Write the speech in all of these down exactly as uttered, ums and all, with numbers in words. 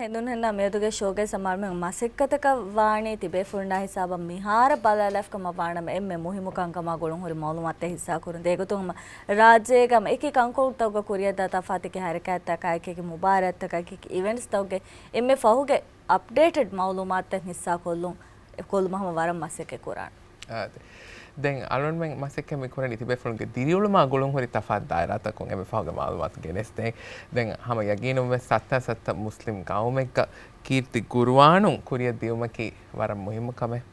ހެނދުންހެންނާ މިއަދުގެ ޝޯގައި ސަމާލުމެން މަސައްކަތަކަށް ވާނީ ތިބޭފުޅުންނާ ހިސާބަށް މިހާރަށް ބަލާލާފަ ކަމަށް ވާނަމަ، އެންމެ މުހިއްމު ކަންކަމާ ގުޅުން ހުރި މައުލޫމާތުތައް ހިއްސާކުރުން. އެގޮތުން ހަމަ ރާއްޖޭގަ ހަމަ އެކި ކަންކޮޅުތަކުގަ ކުރިއަށްދާ ތަފާތު އެކި ހަރަކާތްތަކާ، އެކި އެކި މުބާރާތްތަކާ، އެކި އެކި އިވެންޓްސްތަކުގެ އެންމެ ފަހުގެ އަޕްޑޭޓެޑް މައުލޫމާތުތައް ހިއްސާކޮށްލުން ކޮށްލުމަށް ހަމަ ވަރަށް މަސައްކަތް ކުރާނެ. އާދެ. ދެން އަޅުންމެން މަސައްކަތް މި ކުރަނީ ތިބޭފުޅުންގެ ދިރިއުޅުމާ ގުޅުން ހުރި ތަފާތު ދާއިރާތަކުން އެންމެ ފަހުގެ މައުލޫމާތު ގެނެސްދޭން. ދެން ހަމަ ޔަގީނުންވެސް ސައްތަ ސައްތަ މުސްލިމް ގައުމެއްގަ ކީރިތި ގުރުއާނުން ކުރިއަށް ދިއުމަކީ ވަރަށް މުހިއްމު ކަމެއް.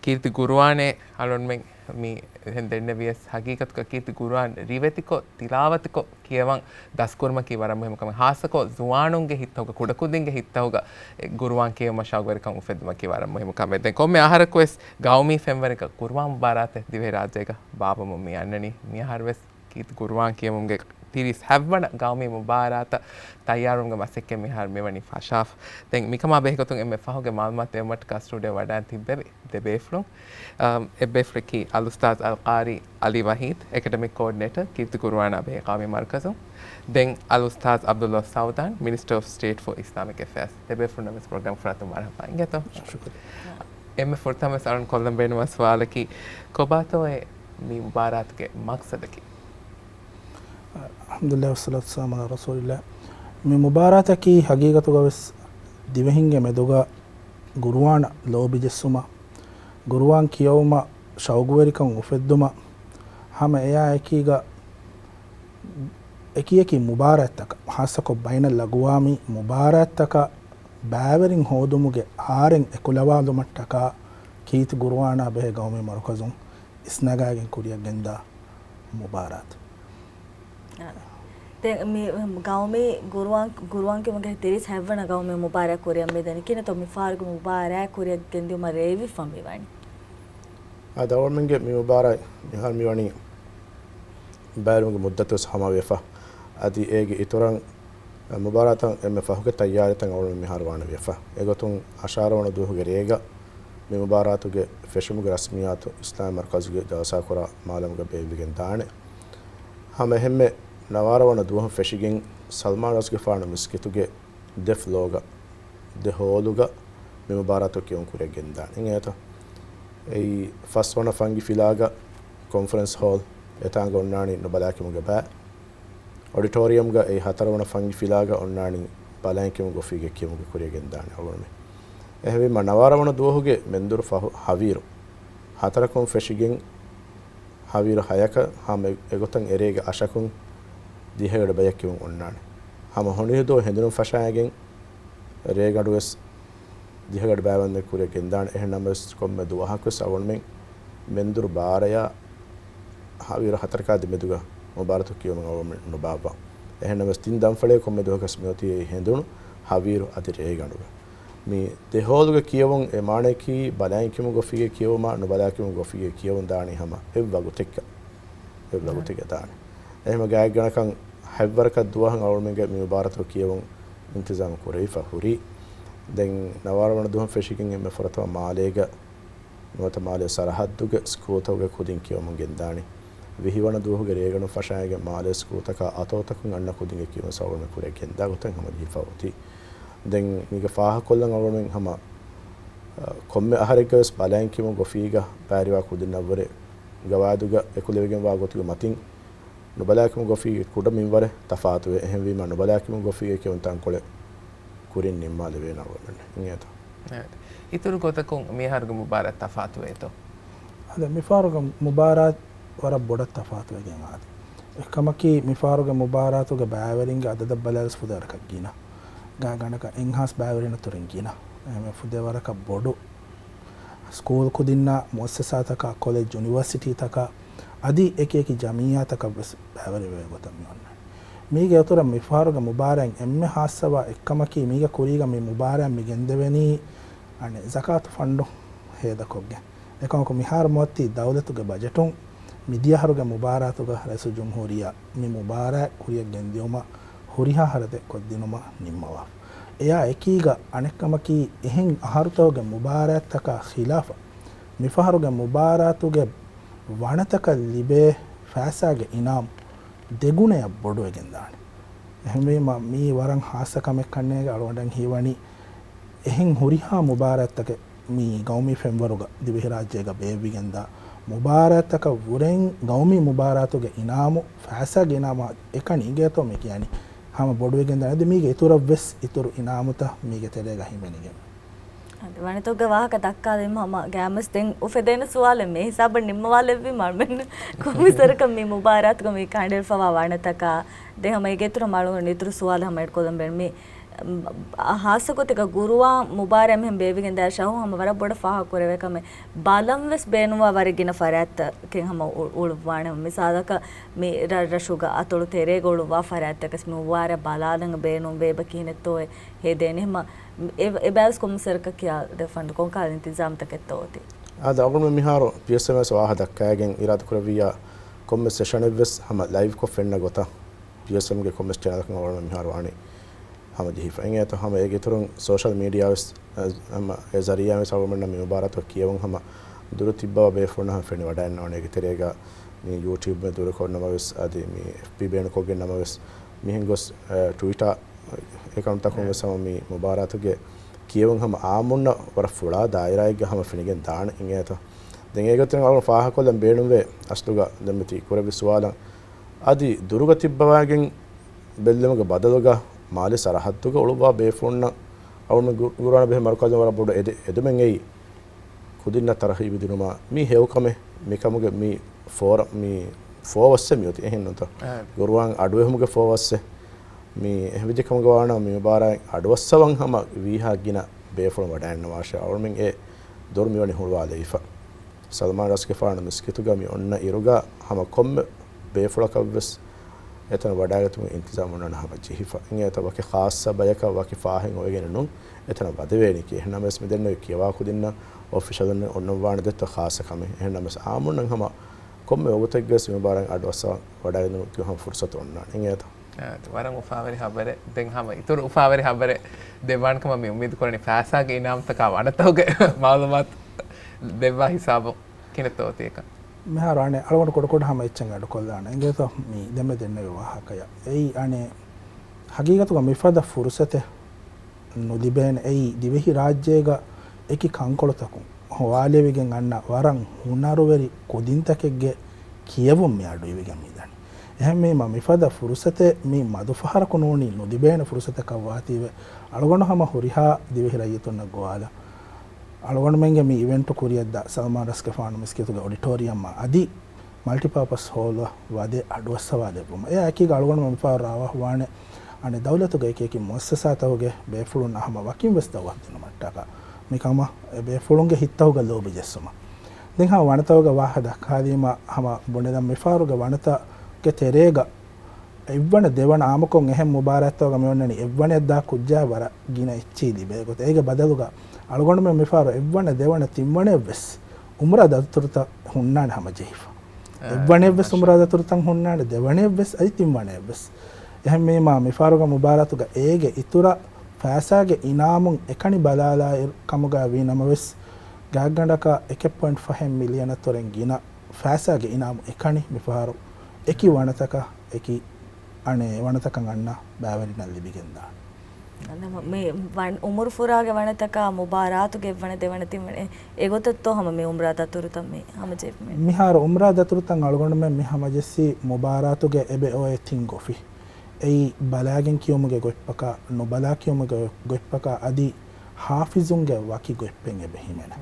ކީރިތި ގުރުއާނޭ އަޅުންމެން މި އެހެން ދެންނެވިޔަސް، ހަގީގަތުގަ ކީރިތި ގުރުއާން ރިވެތިކޮށް، ތިލާވަތުކޮށް ކިޔަވަން ދަސްކުރުމަކީ ވަރަށް މުހިއްމު ކަމެއް. ހާއްސަކޮށް ޒުވާނުންގެ ހިތްތަކުގަ، ކުޑަކުދިންގެ ހިތްތަކުގަ އެ ގުރުއާން ކިޔެވުމަށް ޝައުގުވެރިކަން އުފެއްދުމަކީ ވަރަށް މުހިއްމު ކަމެއް. ދެން ކޮންމެ އަހަރަކުވެސް ގައުމީ ފެންވަރެއްގަ ގުރުއާން މުބާރާތެއް ދިވެހިރާއްޖޭގަ ބާއްވަމުން މި އަންނަނީ. މިއަހަރުވެސް ކީރިތި ގުރުއާން ކިޔެވުމުގެ ތިރީސް ހަތްވަނަ ގައުމީ މުބާރާތަށް ތައްޔާރުވުމުގެ މަސައްކަތް މިހާރު މިވަނީ ފަށާފަ. ދެން މިކަމާ ބެހޭގޮތުން އެންމެ ފަހުގެ މައުލޫމާތު ދެއްވުމަށްޓަކާ ސްޓޫޑިއޯ ވަޑައިން ތިއްބެވި ދެ ބޭފުޅުން. އަމް، އެއް ބޭފުޅަކީ އަލްއުސްތާޒް އަލްޤާރީ އަލީ ވަހީދް، އެކަޑަމިކް ކޯޑިނޭޓަރ، ކީރިތި ގުރުއާނާ ބެހޭ ގައުމީ މަރުކަޒު. ދެން އަލްއުސްތާޒް އަބްދުﷲ ސައުދާން، މިނިސްޓަރ އޮފް ސްޓޭޓް ފޯ އިސްލާމިކް އެފެއާސް. ދެ ބޭފުޅުންނަށް ވެސް ޕްރޮގްރާމް ފުރާތަމަ މަރުޙަބާ އިނގޭތޯ. ޝުކުރިއްޔާ. އެންމެ ފުރަތަމަވެސް އަޅުން ކޮށްލަން ބޭނުންވާ ސުވާލަކީ، ކޮބާތޯއޭ މި މުބާރާތުގެ މަޤްޞަދަކީ؟ އަލްޙަމްދުލިއްލާހި ވައްޞަލާތު ވައްސަލާމު ޢަލާ ރަސޫލިއްލާހް. މި މުބާރާތަކީ ހަގީގަތުގަވެސް ދިވެހިންގެ މެދުގަ ގުރުއާނަށް ލޯބި ޖެއްސުމަށް، ގުރުއާން ކިޔެވުމަށް ޝައުގުވެރިކަން އުފެއްދުމަށް، ހަމަ އެއާ އެކީގަ އެކިއެކި މުބާރާތްތަކަށް، ހާއްސަކޮށް ބައިނަލްއަގުވާމީ މުބާރާތްތަކަށް ބައިވެރިން ހޯދުމުގެ އާރެއް އެކުލަވާލުމަށްޓަކާ ކީރިތި ގުރުއާނާ ބެހޭ ގައުމީ މަރުކަޒުން އިސްނަގާގެން ކުރިއަށް ގެންދާ މުބާރާތު. އާ. ދެން މި ގައުމީ ގުރުއާން، ގުރުއާން ކިޔުމުގެ ތިރީސް ހަތްވަނަ ގައުމީ މުބާރާތް ކުރިއަށް މިދަނީ. ކިހިނެއްތޯ މި ފަހަރުގެ މުބާރާތް ކުރިއަށް ގެންދިއުމަށް ރޭވިފަ މިވަނީ؟ އާދެ، އަޅުމެންގެ މި މުބާރާތް މިހާރު މިވަނީ ބައިވެރިވުމުގެ މުއްދަތުވެސް ހަމަވެފަ. އަދި އޭގެ އިތުރަށް މުބާރާތަށް އެންމެ ފަހުގެ ތައްޔާރީތައް އަޅުމެން މިހާރު ވާނެ ވެފަ. އެގޮތުން އަށާރަ ވަނަ ދުވަހުގެ ރޭގަ މި މުބާރާތުގެ ފެށުމުގެ ރަސްމިއްޔާތު އިސްލާމީ މަރުކަޒުގެ ޖަލްސާކުރާ މާލަމުގަ ބޭއްވިގެން ދާނެ. ހަމަ އެހެންމެ ނަވާރަ ވަނަ ދުވަހު ފެށިގެން ސަލްމާން ރަސްގެފާނު މިސްކިތުގެ ދެ ފްލޯގަ، ދެ ހޯލުގަ މި މުބާރާތު ކިޔުން ކުރިއަށް ގެންދާނެ. އިނގޭތޯ؟ އެއީ ފަސްވަނަ ފަންގި ފިލާގަ ކޮންފަރެންސް ހޯލް، އެތާނގަ އޮންނާނީ ނުބަލާކިޔުމުގެ ބައި. އޮޑިޓޯރިއަމްގަ އެއީ ހަތަރުވަނަ ފަންގި ފިލާގަ އޮންނާނީ ބަލާން ކިޔުމުގެ އޮފީގެ ކިޔުމުގެ ކުރިއަށް ގެންދާނެ އަޅުގަނޑުމެން. އެހެންވީމަ ނަވާރަ ވަނަ ދުވަހުގެ މެންދުރު ފަހު ހަވީރު ހަތަރަކުން ފެށިގެން ހަވީރު ހަޔަކަށް ހަމަ އެގޮތަށް އެރޭގެ އަށަކުން ދިހަގަޑި ބަޔަށް ކިޔުން އޮންނާނެ. ހަމަ ހޮނިހިދު ހެނދުނު ފަށާގެން ރޭގަނޑުވެސް ދިހަގަޑި ބައިވަންދެން ކުރިއަށް ގެންދާނެ. އެހެން ނަމަވެސް ކޮންމެ ދުވަހަކުވެސް އަޅުގަނޑުމެން މެންދުރު ބާރަޔާ ހަވީރު ހަތަރަކާ ދެމެދުގަ މުބާރާތު ކިޔުމުން އަޅުގަނޑުމެން ނުބާއްވާ. އެހެން ނަމަވެސް ތިން ދަންފަޅޭ ކޮންމެ ދުވަހަކަސް މިއޮތީ އެއީ ހެނދުނު، ހަވީރު އަދި ރޭގަނޑުގަ. މި ދެ ހޯލުގަ ކިޔެވުން އެ މާނަޔަކީ ބަލާން ކިޔުމުގެ އޮފީގެ ކިޔެވުމާ ނުބަލާކިޔުމުގެ އޮފީގެ ކިޔެވުން ދާނީ ހަމަ އެއް ވަގުތެއްގަ. އެއް ވަގުތެއްގަ ދާނެ. އެހެންވެ ގާތްގަނޑަކަށް ހަތްވަރަކަށް ދުވަހަށް އަޅުގަނޑުމެންގެ މި މުބާރާތު ކިޔެވުން އިންތިޒާމު ކުރެވިފަ ހުރީ. ދެން ނަވާރަ ވަނަ ދުވަހުން ފެށިގެން އެންމެ ފުރަތަމަ މާލޭގަ ނުވަތަ މާލޭ ސަރަހައްދުގެ ސްކޫލްތަކުގެ ކުދިން ކިޔަވަމުން ގެންދާނީ. ވިހިވަނަ ދުވަހުގެ ރޭގަނޑު ފަށާގެން މާލޭ ސްކޫލްތަކާ އަތޮޅުތަކުން އަންނަ ކުދިންގެ ކިޔުން ސަބަބުން ކުރިއަށް ގެންދާ ގޮތަށް ހަމަ ޖެހިފަ އޮތީ. ދެން މީގެ ފާހަގަކޮށްލަން އަޅުގަނޑުމެން ހަމަ، އަ، ކޮންމެ އަހަރެއްގަވެސް ބަލާން ކިޔުމުގެ އޮފީގަ ބައިވެރިވާ ކުދިންނަށްވުރެ ގަވާއިދުގަ އެކުލެވިގެންވާ ގޮތުގެ މަތިން ނުބަލާކިޔުމުގެ އޮފީގެ ކުޑަ މިންވަރެއް ތަފާތުވޭ. އެހެންވީމަ ނުބަލާކިޔުމުގެ އޮފީގެ ކިޔުން ތަންކޮޅެއް ކުރިން ނިންމާލެވޭނެ އަޅުގަނޑުމެން. އިނގޭތޯ؟ އިތުރު ގޮތަކުން މިހާރުގެ މުބާރާތް ތަފާތުވޭތޯ؟ އަދި މިފަހަރުގެ މުބާރާތް ވަރަށް ބޮޑަށް ތަފާތުވެގެން އާދެ. އެކަމަކީ މިފަހަރުގެ މުބާރާތުގެ ބައިވެރިންގެ އަދަދަށް ބަލާލަސް ފުދޭވަރަކަށް ގިނަ. ގާތްގަނޑަކަށް އެއްހާސް ބައިވެރިންނަށް ތުރިން ގިނަ. އެހެންވެ ފުދޭވަރަކަށް ބޮޑު ސްކޫލް ކުދިންނާ މުއައްސަސާތަކާ، ކޮލެޖް ޔުނިވަރސިޓީތަކާ، އަދި އެކި އެކި ޖަމިއްޔާތަކަށްވެސް ބައިވެރިވޭ ގޮތަށް މި އޮންނަނީ. މީގެ އަތުރަށް މިފަހަރުގެ މުބާރާތް އެންމެ ހާއްސަވާ އެއްކަމަކީ، މީގެ ކުރީގަ މި މުބާރާތް މި ގެންދެވެނީ، އަނެއް، ޒަކާތު ފަންޑު ހޭދަކޮށްގެން. އެކަމަކު މިހާރު މިއޮތީ ދައުލަތުގެ ބަޖެޓުން މިދިޔަ އަހަރުގެ މުބާރާތުގަ ރައީސުލްޖުމްހޫރިއްޔާ މި މުބާރާތް ކުރިއަށް ގެންދިއުމަށް ހުރިހާ ހަރަދެއް ކޮށްދިނުމަށް ނިންމަވާފަ. އެއާ އެކީގަ އަނެއްކަމަކީ، އެހެން އަހަރުތަކުގެ މުބާރާތްތަކާ ޚިލާފަށް މިފަހަރުގެ މުބާރާތުގެ ވަނަތަކަށް ލިބޭ ފައިސާގެ އިނާމު ދެގުނަޔަށް ބޮޑުވެގެންދާނެ. އެހެންވީމަ، މީ ވަރަށް ހާއްސަ ކަމެއް ކަންނޭނގެ އަޅުގަނޑަށް ހީވަނީ، އެހެން ހުރިހާ މުބާރާތްތަކެއް މި ގައުމީ ފެންވަރުގަ ދިވެހިރާއްޖޭގަ ބޭއްވިގެންދާ މުބާރާތްތަކަށް ވުރެން ގައުމީ މުބާރާތުގެ އިނާމު، ފައިސާގެ އިނާމު އެކަނި އިނގޭތޯ މި ކިޔަނީ. ހަމަ ބޮޑުވެގެންދާނެ. އަދި މީގެ އިތުރަށްވެސް އިތުރު އިނާމުތައް މީގެ ތެރޭގަ ހިމެނިގެން. އަދި ވަނަތަކުގެ ވާހަކަ ދައްކާލީމަ ހަމަ ގާމަސް ދެން އުފެދޭނެ ސުވާލެއް މި ހިސާބަށް ނިންމަވާލެއްވީމަ އަޅުމެން ކޮންމެސް ވަރަކަށް މި މުބާރާތުގަ މި ކަނޑައެޅިފަވާ ވަނަތަކާ ދެން ހަމަ އޭގެ އިތުރަށް އަޅުގަނޑު އިތުރު ސުވާލު ހަމަ އެޑްކޮށްލަން ބޭނުން. މި އަ، ހާއްސަ ގޮތެއްގަ ގުރުއާން މުބާރާތް މިހެން ބޭއްވިގެން ދާއިރު ޝަހު ހަމަ ވަރަށް ބޮޑަށް ފާހަގަ ކުރެވޭ ކަމެއް ބަލަން ވެސް ބޭނުންވާ ވަރެއް ގިނަ ފަރާތްތަކެއް ހަމަ އު، އުޅުއްވާނެ. މިސާލަކަށް މި ރަށް ރަށުގަ އަތޮޅު ތެރޭގަ އުޅުއްވާ ފަރާތްތަކަސް މި މުބާރާތް ބަލާލަން ބޭނުން ވޭ އެބަ ކިހިނެއްތޯއޭ ހެދޭނެ. ހަމަ އެ، އެބައިސް ކޮންމެސް ވަރަކަށް ކިޔާ ދެ ފަންދު ކޮންކަހަލަ އިންތިޒާމްތަކެއްތޯ އޮތީ؟ އާދެ، އަޅުގަނޑު މިހާރު ޕީއެސްއެމްއެސް ވާހަކަ ދައްކައިގެން އިރާދަކުރެއްވިއްޔާ ކޮންމެސް ސެޝަނެއްވެސް ހަމަ ލައިވްކޮށް ފެންނަ ގޮތަށް ޕީއެސްއެމްގެ ކޮންމެސް ޗެނަލަކުން އަޅުގަނޑު މިހާރު ވާނީ ހަމަ ޖެހިފަ. އެނގޭތޯ ހަމަ އޭގެ އިތުރުން ސޯޝަލް މީޑިއާވެސް، އަ، ހަމަ އެ ޒަރީއާވެސް އަޅުގަނޑުމެންނަށް މި މުބާރާތު ކިޔެވުން ހަމަ ދުރު ތިއްބަވާ ބޭފުޅުންނަށް ހަމަ ފެނި ވަޑައިންނަވަނީ. އޭގެ ތެރޭގަ މި ޔޫޓިއުބް ދުރުކޮށް ނަމަވެސް، އަދި މި އެފްބީ ބޭނުންކޮށްގެން ނަމަވެސް، މިހެން ގޮސް، އަ، ޓްވިޓާ އެކައުންޓްތަކުން ވެސް ހަމަ މި މުބާރާތުގެ ކިޔެވުން ހަމަ އާއްމުންނަށް ވަރަށް ފުޅާ ދާއިރާއެއްގަ ހަމަ ފެނިގެން ދާނެ އިނގޭތަ. ދެން އޭގެ އިތުރުން އަޅުގަނޑު ފާހަގަކޮށްލަން ބޭނުންވޭ އަސްލުގަ ދެން މިތި ކުރެއްވި ސުވާލަށް އަދި ދުރުގަ ތިއްބަވާގެން ބެއްލެވުމުގެ ބަދަލުގަ މާލީ ސަރަހައްދުގަ އުޅުއްވާ ބޭފުޅުންނަށް އަޅުގަނޑު ގު، ގުރާނަ ބެހޭ މަރުކަޒުން ވަރަށް ބޮޑު އެދެ، އެދުމެއް އެއީ ކުދިންނަށް ތަރަހީބު ދިނުމާ މީ ހެޔޮ ކަމެއް. މިކަމުގެ މި ފޯރ، މި ފޯވައްސެއް މިއޮތީ އެހެން ނޫންތަ؟ އާ. ގުރުއާން އަޑުއެހުމުގެ ފޯވައްސެއް. މި އެހެންވެއްޖެ ކަމުގަ ވާނަމަ މި މުބާރާތް އަޑުއައްސަވަން ހަމަ ވީހާ ގިނަ ބޭފުޅުން ވަޑައިންނަވާށޭ. އަޅުމެން އެ ދޮރު މިވަނީ ހުޅުވާލެވިފަ. ސަލްމާން ރަސްގެފާނު މިސްކިތުގަ މި އޮންނަ އިރުގަ ހަމަ ކޮންމެ ބޭފުޅަކަށްވެސް އެތަނަށް ވަޑައިގަތުމުގެ އިންތިޒާމު އޮންނާނެ ހަމަ ޖެހިފަ. އިނގޭތަ ވަކި ޚާއްޞަ ބަޔަކަށް ވަކި ފާހެއް އޮވެގެން ނޫން އެތަނަށް ވަދެވޭނީކީ. އެހެންނަމަވެސް މިދެންނެވި ކިޔަވާ ކުދިންނަށް އޮފިޝަލުން އޮންނަންވާނެ ދެއްތޯ ޚާއްޞަ ކަމެއް. އެހެންނަމަވެސް އާއްމުންނަށް ހަމަ ކޮންމެ ވަގުތެއްގަވެސް މި މުބާރާތް އަޑުއައްސަވާ ވަޑައިގެން ދިޔުމުގެ ހަމަ ފުރުސަތު އޮންނާނެ. އިނގޭތަ؟ އާ، ވަރަށް އުފާވެރި ހަބަރެއް. ދެން ހަމަ އިތުރު އުފާވެރި ހަބަރެއް ދެއްވާނެ ކަމަށް މި އުއްމީދު ކުރަނީ. ފައިސާގެ އިނާމްތަކާ ވަނަތަކުގެ މައުލޫމާތު ދެއްވާ ހިސާބުން ކިހިނެއްތޯ އޮތީ އެކަން؟ މިހާރު އަނެއް އަޅުގަނޑު ކުޑަކުޑަ ހަމަ އެއްޗެއް އެޑްކޮށްލާނަން. އިނގޭތޯ މި ދެންމެ ދެންނެވި ވާހަކަޔަށް. އެއީ އަނެއް ހަގީގަތުގަ މިފަދަ ފުރުސަތެއް ނުލިބޭނެ. އެއީ ދިވެހި ރާއްޖޭގަ އެކި ކަންކޮޅުތަކުން ހޮވާލެވިގެން އަންނަ ވަރަށް ހުނަރުވެރި ކުދިންތަކެއްގެ ކިޔެވުން މި އަޑުއިވިގެން މިދަނީ. އެހެންވީމަ، މިފަދަ ފުރުސަތެއް މި މަދުފަހަރަކު ނޫނީ ނުލިބޭނެ ފުރުސަތަކަށް ވާތީވެ، އަޅުގަނޑު ހަމަ ހުރިހާ ދިވެހި ރައްޔިތުންނަށް ގޮވާލަން. އަޅުގަނޑުމެންގެ މި އިވެންޓު ކުރިއަށްދާ ސަލްމާން ރަސްގެފާނު މިސްކިތުގެ އޮޑިޓޯރިއަމްއަށް އަދި މަލްޓިޕާޕަސް ހޯލަށް ވަދެ އަޑުއައްސަވާލެއްވުމަށް. އެއާއެކީގަ އަޅުގަނޑުމެން މިފަހަރު ރާވާހުވާނެ އަނެއް ދައުލަތުގެ އެކި އެކި މުއައްސަސާތަކުގެ ބޭފުޅުންނަށް ހަމަ ވަކިން ވެސް ދައުވަތު ދިނުމަށްޓަކާ މިކަމަށް އެ ބޭފުޅުންގެ ހިތްތަކުގަ ލޯބި ޖެއްސުމަށް. ދެން ހަމަ ވަނަތަކުގެ ވާހަކަ ދައްކާލީމަ ހަމަ ބުނެލަން މިފަހަރުގެ ވަނަތަކުގެ ތެރޭގަ އެއްވަނަ ދެވަނަ އާއްމުކޮށް އެހެން މުބާރާތްތަކުގަ މި އޮންނަނީ އެއްވަނައަށް ދާ ކުއްޖާ ވަރަށް ގިނަ އެއްޗިހި ލިބޭ ގޮތަށް. އޭގެ ބަދަލުގަ އަޅުގަނޑުމެން މިފަހަރު އެއްވަނަ ދެވަނަ ތިންވަނައެއްވެސް އުމްރާ ދަތުރުތައް ހުންނާނެ ހަމަ ޖެހިފަ. އެއްވަނައެއްވެސް އުމްރާ ދަތުރުތައް ހުންނާނެ، ދެވަނައެއްވެސް އަދި ތިންވަނައެއްވެސް. އެހެންވީމާ، މިފަހަރުގެ މުބާރާތުގަ އޭގެ އިތުރަށް ފައިސާގެ އިނާމުން އެކަނި ބަލާލާއިރު ކަމުގަ ވީ ނަމަވެސް، ގާތްގަނޑަކަށް އެކެއް ޕޮއިންޓް ފަހެއް މިލިއަނަށް ތުރެން ގިނަ ފައިސާގެ އިނާމު އެކަނި މިފަހަރު އެކި ވަނަތަކަށް އެކި އަނެއް ވަނަތަކަށް އަންނަ ބައިވެރިންނަށް ލިބިގެންދާނެ. އަންނަ މި ވަން، އުމުރު ފުރާގެ ވަނަތަކާ މުބާރާތުގެ އެއްވަނަ ދެވަނަ ތިންވަނަ އެ، އެގޮތަށްތޯ ހަމަ މި އުމްރާ ދަތުރުތައް މި ހަމަޖެހިފަ؟ މިހާރު އުމްރާ ދަތުރުތައް އަޅުގަނޑުމެން މި ހަމަޖެއްސީ މުބާރާތުގެ އެބަ އޮވޭ ތިން ގޮފި. އެއީ ބަލާގެން ކިޔުމުގެ ގޮތްޕަކާ، ނުބަލާ ކިޔުމުގެ ގޮތްޕަކާ އަދި ޙާފިޒުންގެ ވަކި ގޮތްޕެއް އެބަ ހިމެނޭ.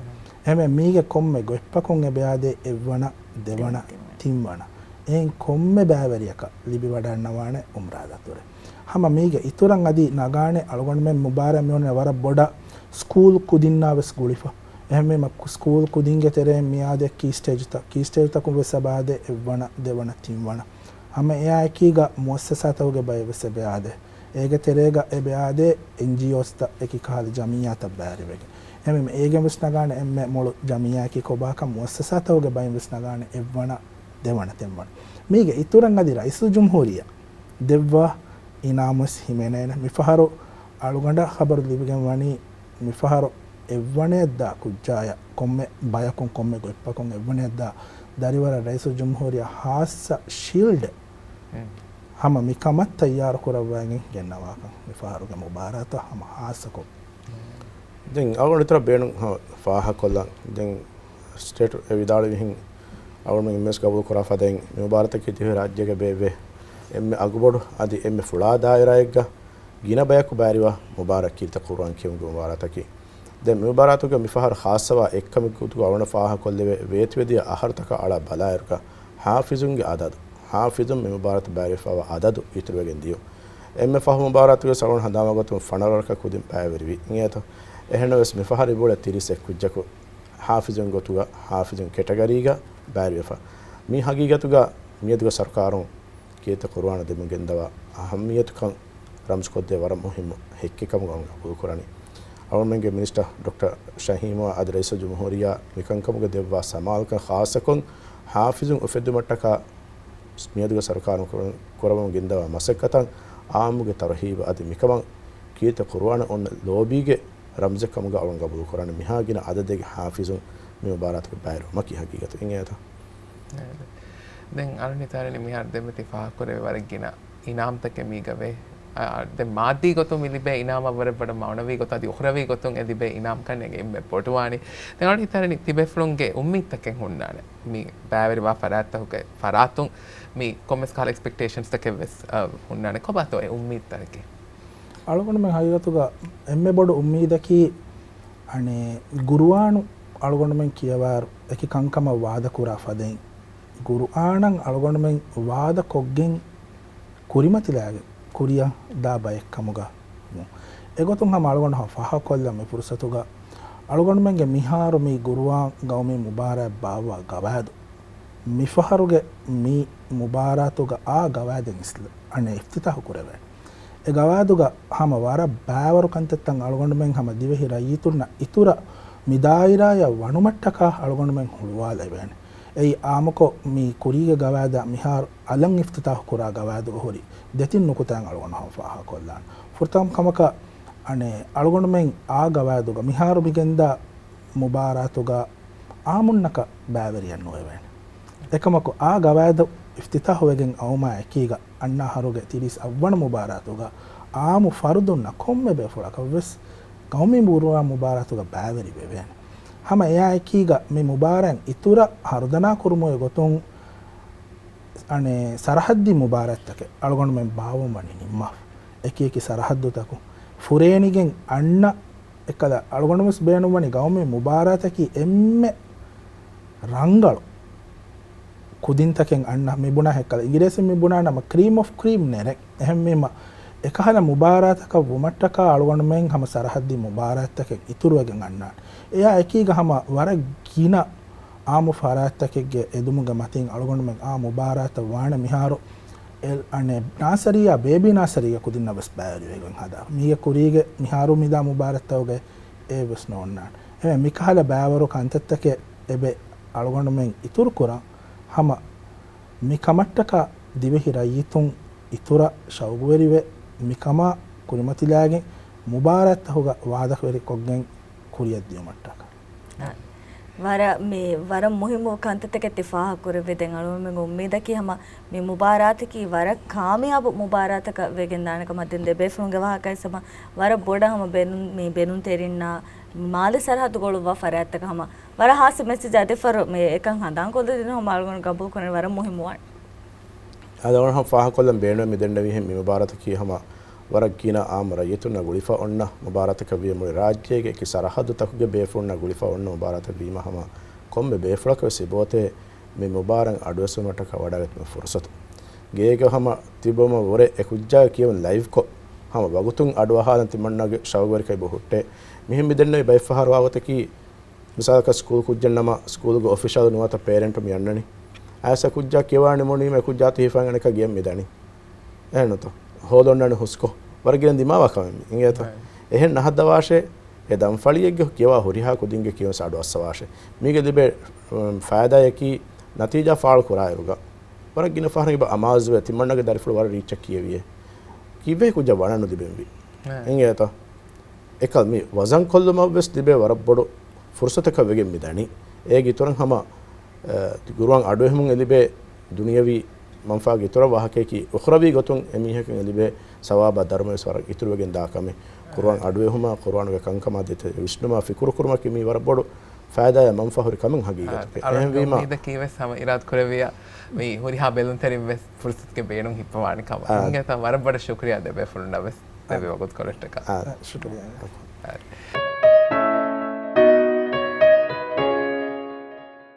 އެހެންވެ، މީގެ ކޮންމެ ގޮތްޕަކުން އެބަ އާދޭ އެއްވަނަ، ދެވަނަ، ތިންވަނަ. އެއިން ކޮންމެ ބައިވެރިޔަކަށް ލިބިވަޑައިގަންނަވާނެ އުމްރާ ދަތުރެއް. ހަމަ މީގެ އިތުރަށް އަދި ނަގާނެ އަޅުގަނޑުމެން މުބާރާތް މި އޮންނަ ވަރަށް ބޮޑަށް ސްކޫލް ކުދިންނާ ވެސް ގުޅިފަ. އެހެންވީމަ، ސްކޫލް ކުދިންގެ ތެރެއިން މިއާދޭ ކީ ސްޓޭޖްތައް، ކީ ސްޓޭޖްތަކުން ވެސް އެބަ އާދޭ އެއްވަނަ، ދެވަނަ، ތިންވަނަ. ހަމަ އެއާއެކީގަ މުއައްސަސާތަކުގެ ބައެއް ވެސް އެބަ އާދޭ. އޭގެ ތެރޭގަ އެބަ އާދޭ އެންޖީއޯސްތައް އެކި ކަހަލަ ޖަމިއްޔާތައް ބައިވެރިވެގެން. އެހެންވީމަ އޭގެން ވެސް ނަގާނެ އެންމެ މޮޅު ޖަމިއްޔާއަކީ ކޮބާކަން މުއައްސަސާތަކުގެ ބައިން ވެސް ނަގާނެ އެއްވަނަ، ދެވަނަ، ތިންވަނަ. މީގެ އިތުރަށް އަދި ރައީސުލްޖުމްހޫރިއްޔާ ދެއްވާ އިނާމު ވެސް ހިމެނޭނެ. މިފަހަރު އަޅުގަނޑަށް ޚަބަރު ލިބިގެން ވަނީ މިފަހަރު އެއްވަނައަށް ދާ ކުއްޖާޔަށް ކޮންމެ ބަޔަކުން ކޮންމެ ގޮތްޕަކުން އެއްވަނައަށް ދާ ދަރިވަރަށް ރައީސުލްޖުމްހޫރިއްޔާ ހާއްސަ ޝީލްޑެއް ހުން. ހަމަ މިކަމަށް ތައްޔާރު ކުރައްވައިގެން ގެންނަވާކަން މިފަހަރުގެ މުބާރާތަށް ހަމަ ހާއްސަކޮށް. ދެން އަޅުގަނޑު އިތުރަށް ބޭނުން ހަ، ފާހަގަކޮށްލަން. ދެން ސްޓޭޓް އެ ވިދާޅުވިހެން އަޅުގަނޑުމެން އެންއެމްއެސް ގަބޫލު ކުރާ ފަދައިން މި މުބާރާތަކީ ދިވެހި ރާއްޖޭގެ ބޭއްވޭ އެންމެ އަގުބޮޑު އަދި އެންމެ ފުޅާ ދާއިރާއެއްގަ ގިނަ ބަޔަކު ބައިވެރިވާ މުބާރާތް ކީރިތި ޤުރުއާން ކިޔުމުގެ މުބާރާތަކީ. ދެން މި މުބާރާތުގަ މިފަހަރު ޚާއްޞަވާ އެއްކަމެއްގެ ގޮތުގަ އަޅުގަނޑަށް ފާހަގަކޮށްލެވޭ، ވޭތުވެދިޔަ އަހަރުތަކާ އަޅާ ބަލާއިރުގަ ޙާފިޒުންގެ އަދަދު، ޙާފިޒުން މި މުބާރާތަށް ބައިވެރިވެފައިވާ އަދަދު އިތުރުވެގެން ދިޔުން. އެންމެ ފަހު މުބާރާތުގެ އަޅުގަނޑު ހަނދާންވާ ގޮތުން ފަނަރަ ވަރަކަށް ކުދިން ބައިވެރިވި އިނގޭތޯ. އެހެންނަމަވެސް މިފަހަރު އެބައުޅޭ ތިރީސް އެއް ކުއްޖަކު ޙާފިޒުން ގޮތުގަ ޙާފިޒުން ކެޓަގަރީގަ ބައިވެރިވެފަ. މި ހަގީގަތުގަ މިއަދުގެ ސަރުކާރުން ކީރިތި ޤުރުއާނަށް ދެމުން ގެންދަވާ އަހައްމިއްޔަތުކަން ރަމްޒުކޮށްދޭ ވަރަށް މުހިއްމު ހެއްކެއް ކަމުގަ އަޅުގަނޑު ގަބޫލު ކުރަނީ. އަޅުގަނޑުމެންގެ މިނިސްޓަރ ޑޮކްޓަރ ޝަހީމްއާ އަދި ރައީސުލްޖުމްހޫރިއްޔާ މިކަންކަމުގަ ދެއްވާ ސަމާލުކަން ޚާއްޞަކޮށް ޙާފިޒުން އުފެއްދުމަށްޓަކާ މިއަދުގެ ސަރުކާރުން ކުރަ، ކުރަމުން ގެންދަވާ މަސައްކަތަށް އާއްމުގެ ތަރުހީބަށް އަދި މިކަމަށް ކީރިތި ޤުރުއާނަށް އޮންނަ ލޯބީގެ ރަމްޒެއް ކަމުގަ އަޅުގަނޑު ގަބޫލު ކުރަނީ. މިހާ ގިނަ އަދަދެއްގެ ޙާފިޒުން މި މުބާރާތުގަ ބައިވެރިވުމަކީ ހަގީގަތު އިނގޭތަ؟ ދެން އަޅުން ހިތާރެނީ މިހާރު ދެން މި ތި ފާހަގަކުރެވޭ ވަރަށް ގިނަ އިނާމްތަކެއް މީގަ ވޭ. އާ، ދެން މާއްދީ ގޮތުން މި ލިބޭ އިނާމަށް ވަރަށް ބޮޑަށް މައުނަވީ ގޮތުން އަދި އުޚްރަވީ ގޮތުން އެ ލިބޭ އިނާމްކަން އެނގޭ އެންމެ ބޮޑުވާނީ. ދެން އަޅުން ހިތާރެނީ ތިބޭފުޅުންގެ އުއްމީދުތަކެއް ހުންނާނެ. މި ބައިވެރިވާ ފަރާތްތަކުގެ ފަރާތުން މި ކޮންމެސް ކަހަލަ އެކްސްޕެކްޓޭޝަންސްތަކެއް ވެސް، އާ، ހުންނާނެ. ކޮބާތޯ އެ އުއްމީދުތަކެއް؟ އަޅުގަނޑުމެން ހަގީގަތުގަ އެންމެ ބޮޑު އުއްމީދަކީ އަނެއް ޤުރުއާނު އަޅުގަނޑުމެން ކިޔަވާއިރު އެކި ކަންކަމަށް ވާދަކުރާ ފަދައިން، ޤުރުއާނަށް އަޅުގަނޑުމެން ވާދަކޮށްގެން ކުރިމަތިލާގެން ކުރިއަށް ދާ ބައެއް ކަމުގަ ވުން. އެގޮތުން ހަމަ އަޅުގަނޑު ހަމަ ފާހަގަކޮށްލަން މި ފުރުސަތުގަ އަޅުގަނޑުމެންގެ މިހާރު މި ޤުރުއާން ޤައުމީ މުބާރާތް ބާއްވާ ގަވާއިދު، މިފަހަރުގެ މި މުބާރާތުގަ އާ ގަވާއިދެއް އިސްލަ، އަނެއް އިފްތިތާޙު ކުރެވޭނެ. އެ ގަވާއިދުގަ ހަމަ ވަރަށް ބައިވަރު ކަންތައްތައް އަޅުގަނޑުމެން ހަމަ ދިވެހި ރައްޔިތުންނަށް އިތުރަށް މި ދާއިރާއަށް ވަނުމަށްޓަކާ އަޅުގަނޑުމެން ހުޅުވާލެވޭނެ. އެއީ އާއްމުކޮށް މި ކުރީގެ ގަވާއިދާ މިހާރު އަލަށް އިފްތިތާޙު ކުރާ ގަވާއިދުގަ ހުރި ދެތިން ނުކުތާއިން އަޅުގަނޑު ހަމަ ފާހަގަކޮށްލާން. ފުރަތަމަ ކަމަކަށް އަނެއް އަޅުގަނޑުމެން އާ ގަވާއިދުގަ މިހާރު މިގެންދާ މުބާރާތުގަ އާއްމުންނަކަށް ބައިވެރިއެއް ނުވެވޭނެ. އެކަމަކު އާ ގަވާއިދު އިފްތިތާޙުވެގެން އައުމާ އެކީގަ އަންނަ އަހަރުގެ ތިރީސް އަށްވަނަ މުބާރާތުގަ އާއްމު ފަރުދުންނަށް ކޮންމެ ބޭފުޅަކަށްވެސް ޤައުމީ ޤުރުއާން މުބާރާތުގަ ބައިވެރިވެވޭނެ. ހަމަ އެއާ އެކީގަ މި މުބާރާތް އިތުރަށް ހަރުދަނާ ކުރުމުގެ ގޮތުން އަނެއް ސަރަޙައްދީ މުބާރާތްތަކެއް އަޅުގަނޑުމެން ބާއްވަން ވަނީ ނިންމާފަ. އެކި އެކި ސަރަޙައްދުތަކުން ފުރޭނިގެން އަންނަ އެއްކަލަ އަޅުގަނޑުވެސް ބޭނުންވަނީ ގައުމީ މުބާރާތަކީ އެންމެ ރަނގަޅު ކުދިންތަކެއް އަންނަ މިބުނާ އެއްކަލަ އިނގިރޭސިން މިބުނާ ނަމަ ކްރީމް އޮފް ކްރީމް ނެރެން. އެހެންވީމަ އެކަހަލަ މުބާރާތަކަށް ވުމަށްޓަކާ އަޅުގަނޑުމެން ހަމަ ސަރަޙައްދީ މުބާރާތްތަކެއް އިތުރުވެގެން އަންނާނެ. އެއާ އެކީގަ ހަމަ ވަރަށް ގިނަ އާއްމު ފަރާތްތަކެއްގެ އެދުމުގެ މަތިން އަޅުގަނޑުމެން އާ މުބާރާތަށް ވާނެ މިހާރު އެ، އަނެއް ނާސަރީއާ، ބޭބީ ނާސަރީގެ ކުދިންނަށް ވެސް ބައިވެރިވެގެން ހަދާ. މީގެ ކުރީގެ މިހާރު މިދާ މުބާރާތްތަކުގެ އެއްވެސް ނޯންނާނެ. އެމެ މިކަހަލަ ބައިވަރު ކަންތައްތަކެއް އެބެ އަޅުގަނޑުމެން އިތުރުކުރަން ހަމަ މި ކަމަށްޓަކާ ދިވެހި ރައްޔިތުން އިތުރަށް ޝައުގުވެރިވެ މިކަމާ ކުރިމަތިލާގެން މުބާރާތްތަކުގަ ވާދަވެރިކޮށްގެން ކުރިއަށް ދިޔުމަށްޓަކާ. އާ، ވަރަށް މި، ވަރަށް މުހިއްމު ކަންތައްތަކެއް ތި ފާހަގަކުރެއްވި. ދެން އަޅުގަނޑުމެންގެ އުއްމީދަކީ ހަމަ މި މުބާރާތަކީ ވަރަށް ކާމިޔާބު މުބާރާތަކަށް ވެގެންދާނެ ކަމަށް. ދެން ދެބޭފުޅުންގެ ވާހަކައިސް ހަމަ ވަރަށް ބޮޑަށް ހަމަ ބޭނުން، މި ބޭނުންތެރިންނާ މާލެ ސަރަހައްދު ގުޅުއްވާ ފަރާތްތަކަށް ހަމަ ވަރަށް ހާއްސަ މެސެޖް އަދި ފަރު މި އެކަން ހަނދާންކޮށްލަދިނުން ހަމަ އަޅުގަނޑު ގަބޫލުކުރަނީ ވަރަށް މުހިއްމުވާނެ. އަދި އަޅުގަނޑު ހަމަ ފާހަގަކޮށްލަން ބޭނުންވެ މިދެންނެވިހެން މި މުބާރާތަކީ ހަމަ ވަރަށް ގިނަ އާއްމު ރައްޔިތުންނަށް ގުޅިފަ އޮންނަ މުބާރާތަކަށްވީ މުޅި ރާއްޖޭގެ އެކި ސަރަހައްދުތަކުގެ ބޭފުޅުންނަށް ގުޅިފަ އޮންނަ މުބާރާތައްވީމަ ހަމަ ކޮންމެ ބޭފުޅަކަށް ވެސް އެބައޮތޭ މި މުބާރާތް އަޑުއެއްސުމަށްޓަކާ ވަޑައިގަތުމަށް ފުރުސަތު. ގޭގަ ހަމަ ތިބުމަށް ވުރެ އެ ކުއްޖާގެ ކިޔެވުން ލައިވްކޮށް ހަމަ ވަގުތުން އަޑުއަހާލަން ތިމަންނަގެ ޝައުގުވެރިކަން އެބަ ހުއްޓޭ. މިހެން މިދެންނެވި ބައެއްފަހަރު ވާގޮތަކީ މިސާލަކަށް ސްކޫލް ކުއްޖެއް ނަމަ، ސްކޫލުގެ އޮފިޝަލް ނުވަތަ ޕޭރެންޓު މި އަންނަނީ. އައިސް އެ ކުއްޖާ ކިޔަވާ ނިމުނީމަ އެ ކުއްޖާ ތި ހިފަން އަނެކާ ގެޔަށް މިދަނީ. އެހެންނުތަ؟ ހޯލޮންނާނެ ހުސްކޮށް. ވަރަށް ގިނަ ދިމާވާ ކަމެއް މި. އިނގޭތަ؟ އެހެން ނަހައްދަވާށޭ، އެ ދަންފަޅިއެއްގެ ކިޔަވާ ހުރިހާ ކުދިންގެ ކިޔުން އަޑުއައްސަވާށޭ. މީގެ ލިބޭ، އުން، ފައިދާއަކީ ނަތީޖާ ފާޅު ކުރާއިރުގަ. ވަރަށް ގިނަ ފަހަރަށް އެބަ އަމާޒުވޭ ތިމަންނަގެ ދަރިފުޅު ވަރަށް ރީއްޗަށް ކިޔެވިއޭ. ކީއްވެ ކުއްޖާ ވަނަން ނުލިބެންވީ. އިނގޭތަ؟ އެކަލް މި ވަޒަން ކޮށްލުމަށް ވެސް ލިބޭ ވަރަށް ބޮޑު ފުރުސަތަކަށް ވެގެން މި ދަނީ. އޭގެ އިތުރަށް ހަމަ، އަ، ގުރުއާން އަޑުއެހުމުން އެ ލިބޭ ދުނިޔަވީ މަންފާގެ އިތުރަށް ވާހަކައަކީ، އުޚްރަވީ ގޮތުން އެމީހަކަށް އެ ލިބޭ ސަވާބާ ދަރުމަވެސް ވަރަށް އިތުރުވެގެން ދާ ކަމެއް. ޤުރުއާން އަޑުއެހުމާ، ޤުރުއާނުގެ ކަންކަމާ ދޭތެރޭ ވިސްނުމާ، ފިކުރު ކުރުމަކީ މީ ވަރަށް ބޮޑު ފައިދާއާ މަންފާ ހުރި ކަމެއް ހަގީގަތުގައި. އާ، އެހެންވީމާ، އުއްމީދަކީ ވެސް ހަމަ އިރާދަ ކުރެއްވިޔާ، މި ހުރިހާ ބެލުންތެރިން ވެސް ފުރުސަތުގެ ބޭނުން ހިއްޕަވާނެ ކަމަށް. އާ. އިނގޭތާ ވަރަށް ބޮޑަށް ޝުކުރިއްޔާ ދެބޭފުޅުންނަށް ވެސް ދެބޭ ވަގުތުކޮޅަށްޓަކާ. އާ، ޝުކުރިއްޔާ. އާ.